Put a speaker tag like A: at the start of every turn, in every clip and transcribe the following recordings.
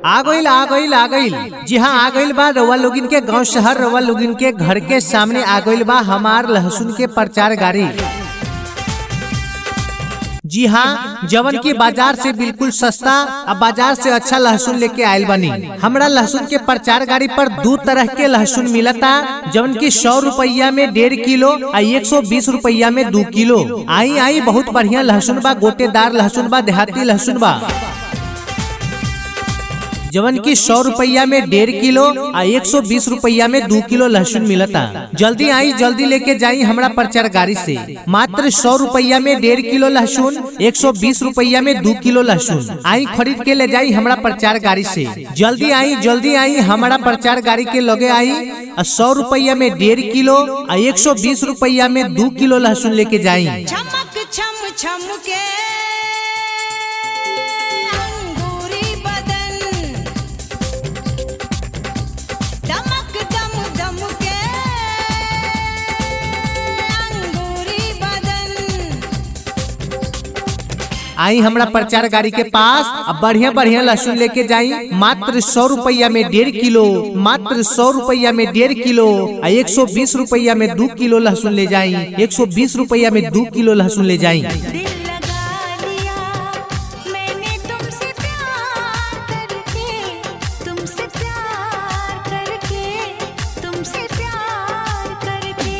A: आ गइल आ गइल आ गइल। जी हाँ, आ गइल बा रउआ लोगिन के गांव शहर, रउआ लोगिन के घर के सामने आ गइल बा हमार लहसुन के प्रचार गाड़ी। जी हाँ, जवन की बाजार से बिल्कुल सस्ता और बाजार से अच्छा लहसुन लेके आयल बनी। हमरा लहसुन के प्रचार गाड़ी पर दो तरह के लहसुन मिलता, जवन की 100 रुपया में 1.5 किलो और 120 रुपया में 2 किलो। आई आई बहुत बढ़िया लहसुन बा, गोटेदार लहसुन बा, देहाती लहसुन बा, जवन की 100 रुपया में 1.5 किलो और 120 रुपया में 2 किलो लहसुन मिलता। जल्दी आई, जल्दी लेके जाई हमरा प्रचार गाड़ी से। मात्र 100 रुपया में 1.5 किलो लहसुन, 120 रुपया में 2 किलो लहसुन। आई खरीद के ले जाई हमरा प्रचार गाड़ी से। जल्दी आई, जल्दी आई हमारा प्रचार गाड़ी के लगे आई और 100 रुपया में 1.5 किलो और 120 रुपया में 2 किलो लहसुन लेके जाई।
B: चमक छम छम के अंगूरी बदन, दमक दम दम के अंगूरी बदन।
A: आई हमरा प्रचार गाड़ी के पास अब बढ़िया बढ़िया लहसुन लेके जाई। मात्र 100 रुपया में 1.5 किलो, मात्र 100 रुपया में 1.5 किलो और 120 रुपया में 2 किलो लहसुन ले जाई। 120 रुपया में 2 किलो लहसुन ले जाई।
B: दिल लगा लिया मैंने तुमसे प्यार करके, तुमसे प्यार करके, तुमसे प्यार करके।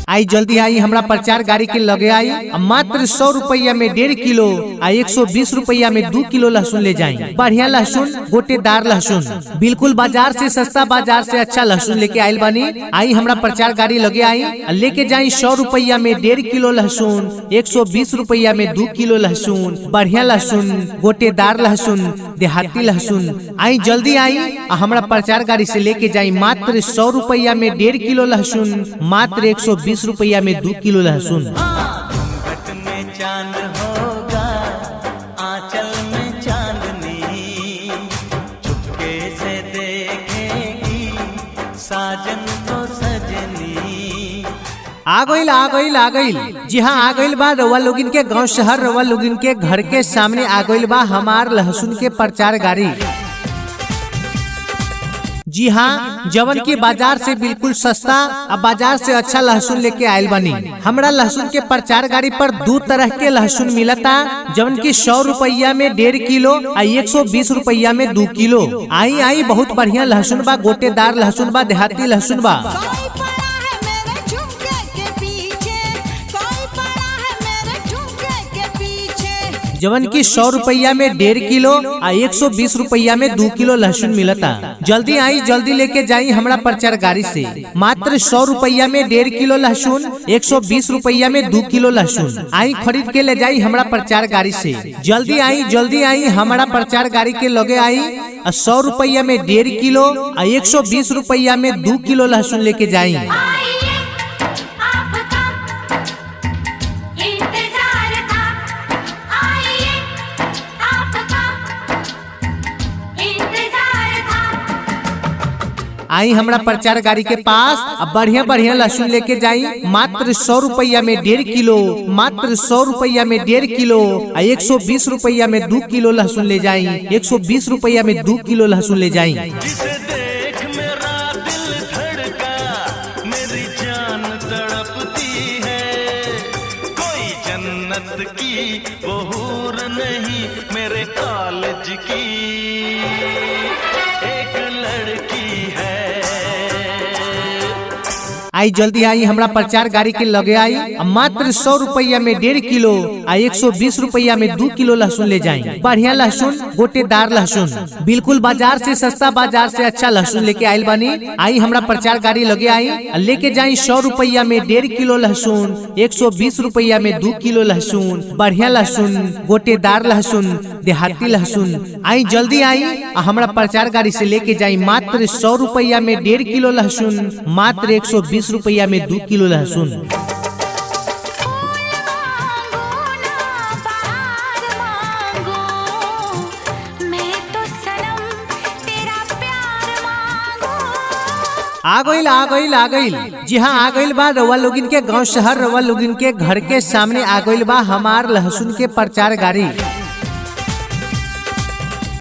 A: आई जल्दी आई हमरा प्रचार गाड़ी के लगे आई आ मात्र 100 रुपया में 1.5 किलो आ 120 रुपया में 2 किलो लहसुन ले जाई। बढ़िया लहसुन, गोटेदार लहसुन, बिल्कुल बाजार से सस्ता, बाजार से अच्छा लहसुन लेके आयल बानी। आई हमरा प्रचार गाड़ी लगे आई आ लेके जाई 100 रुपया में 1.5 किलो लहसुन, 120 रुपया में 2 किलो लहसुन। बढ़िया लहसुन, गोटेदार लहसुन, देहाती लहसुन। आई जल्दी आई आ हमरा प्रचार गाड़ी से लेके जाई। मात्र 100 रुपया में 1.5 किलो लहसुन, मात्र 120 रुपया में 2 किलो लहसुन।
C: घूंघट में चांद होगा, आंचल में चांदनी, चुपके से देखेगी साजन को सजनी।
A: आ गइल आ गइल आ गइल। जी हाँ, आ गइल बा रउआ लोगिन के गांव शहर, रउआ लोगिन के घर के सामने आ गइल बा हमार लहसुन के प्रचार गाड़ी। जी हाँ, जवन की बाजार से बिल्कुल सस्ता और बाजार से अच्छा लहसुन लेके आयल बनी। हमरा लहसुन के प्रचार गाड़ी पर दो तरह के लहसुन मिलता, जवन की 100 रुपया में 1.5 किलो और 120 रुपया में 2 किलो। आई आई बहुत बढ़िया लहसुन बा, गोटेदार लहसुन बा, देहाती लहसुन बा।
B: कोई पड़ा है मेरे झुमके के पीछे, कोई पड़ा है मेरे झुमके के पीछे।
A: जवन की 100 रुपया में 1.5 किलो और 120 रुपया में 2 किलो लहसुन मिलता। जल्दी आई, जल्दी लेके जाई हमरा प्रचार गाड़ी से। मात्र 100 रुपया में 1.5 किलो लहसुन, 120 रुपया में 2 किलो लहसुन। आई खरीद के ले जाई हमरा प्रचार गाड़ी से। जल्दी आई, जल्दी आई हमारा प्रचार गाड़ी के लगे आई और 100 रुपया में 1.5 किलो और 120 रुपया में 2 किलो लहसुन लेके जाई।
D: आइए आपका इंतजार था, आइए आपका इंतजार था।
A: आई हमरा प्रचार गाड़ी के पास अब बढ़िया बढ़िया लहसुन लेके जाई। मात्र 100 रुपया में 1.5 किलो, मात्र 100 रुपया में 1.5 किलो और 120 रुपया में 2 किलो लहसुन ले जाई। 120 रुपया में 2 किलो लहसुन ले जाई।
C: जिसे देख मेरा दिल धड़का, मेरी जान तड़पती है, कोई जन्नत की वो हूर नहीं, मेरे कॉलेज की एक लड़की है।
A: आई जल्दी आई हमरा प्रचार गाड़ी के लगे आई आ मात्र 100 रुपया में 1.5 किलो आ 120 रुपया में 2 किलो लहसुन ले जाई। बढ़िया लहसुन, गोटेदार लहसुन, बिल्कुल बाजार से सस्ता, बाजार से अच्छा लहसुन लेके आयल बानी। आई हमरा प्रचार गाड़ी लगे आई आ लेके जाई 100 रुपया में 1.5 किलो लहसुन, 120 रुपया में 2 किलो लहसुन। बढ़िया लहसुन, गोटेदार लहसुन, देहाती लहसुन। आई जल्दी आई आ हमरा प्रचार गाड़ी से लेके जाई। मात्र 100 रुपया में 1.5 किलो लहसुन, मात्र 120 रुपया में 2 किलो लहसुन।
D: फूल मांगो ना बहार मांगो, मैं तो सनम तेरा प्यार मांगो।
A: आ गइल आ गइल आ गइल। जी हाँ, आ गइल बा रउआ लोगिन के गांव शहर, रउआ लोगिन के घर के सामने आ गइल बा हमार लहसुन के प्रचार गाड़ी।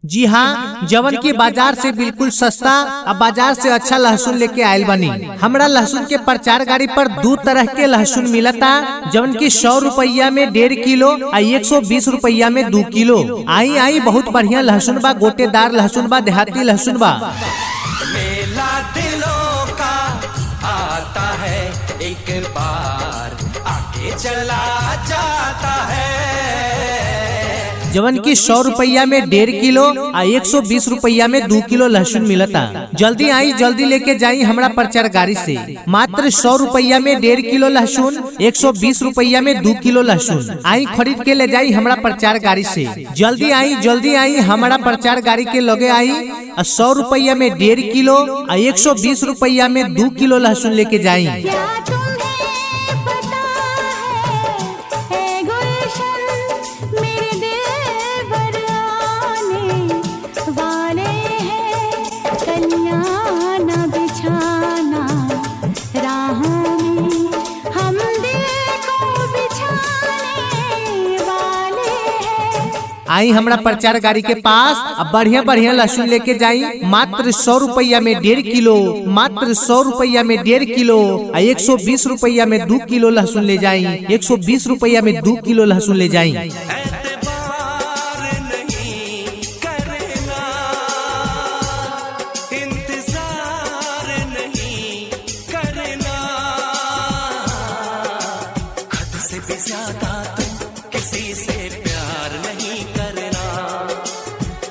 A: जी हाँ, जवन की बाजार से बिल्कुल सस्ता और बाजार से अच्छा लहसुन लेके आयल बनी। हमरा लहसुन के प्रचार गाड़ी पर दो तरह के लहसुन मिलता, जवन की 100 रुपया में 1.5 किलो और 120 रुपया में 2 किलो। आई आई बहुत बढ़िया लहसुन बा, गोटेदार लहसुन बा, देहाती लहसुन बा।
E: मेला दिलों का आता है, एक बार आके चला जाता है।
A: जवन की 100 रुपया में 1.5 किलो और 120 रुपया में 2 किलो लहसुन मिलता। जल्दी आई, जल्दी लेके जाई हमरा प्रचार गाड़ी से। मात्र 100 रुपया में 1.5 किलो लहसुन, 120 रुपया में 2 किलो लहसुन। आई खरीद के ले जाई हमरा प्रचार गाड़ी से। जल्दी आई, जल्दी आई हमरा प्रचार गाड़ी के लगे आई और 100 रुपया में 1.5 किलो और 120 रुपया में 2 किलो लहसुन लेके जाई।
D: क्या तुम्हें पता है ऐ गुलशन मेरे दिल पर आने वाले हैं, कलियां न बिछाना राहों में, हम दिल को बिछाने वाले हैं।
A: आई हमरा प्रचार गाड़ी के पास अब बढ़िया बढ़िया लहसुन लेके जाई। मात्र 100 रुपया में 1.5 किलो, मात्र 100 रुपया में 1.5 किलो और 120 रुपया में 2 किलो लहसुन ले जाई। 120 रुपया में 2 किलो लहसुन ले जाई।
E: एतबार नहीं करना, इंतजार नहीं करना, खुद से भी ज्यादा तुम किसी से प्यार नहीं करना,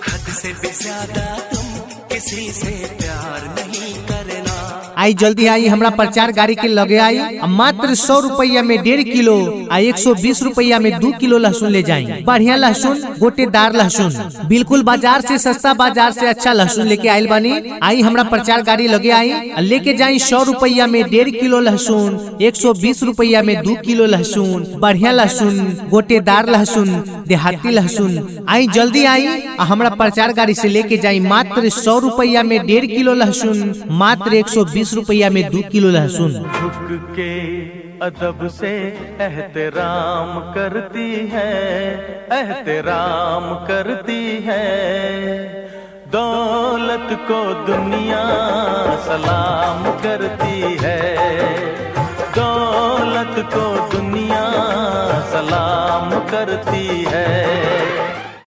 E: खुद से भी ज्यादा तुम किसी से प्यार नहीं करना।
A: आई जल्दी आई हमरा प्रचार गाड़ी के लगे आई आ मात्र 100 रुपया में 1.5 किलो आ 120 रुपया में 2 किलो लहसुन ले जाई। बढ़िया लहसुन, गोटेदार लहसुन, बिल्कुल बाजार से सस्ता, बाजार से अच्छा लहसुन लेके आयल बानी। आई हमरा प्रचार गाड़ी लगे आई आ लेके जाई 100 रुपया में 1.5 किलो लहसुन, 120 रुपया में 2 किलो लहसुन। बढ़िया लहसुन, गोटेदार लहसुन, देहाती लहसुन। आई जल्दी आई आ हमरा प्रचार गाड़ी से लेके जाई। मात्र 100 रुपया में 1.5 किलो लहसुन, मात्र 120 रुपया में 2 किलो लहसुन।
C: झुक के अदब से एहतराम करती है, एहतराम करती है, दौलत को दुनिया सलाम करती है, दौलत को दुनिया सलाम करती है।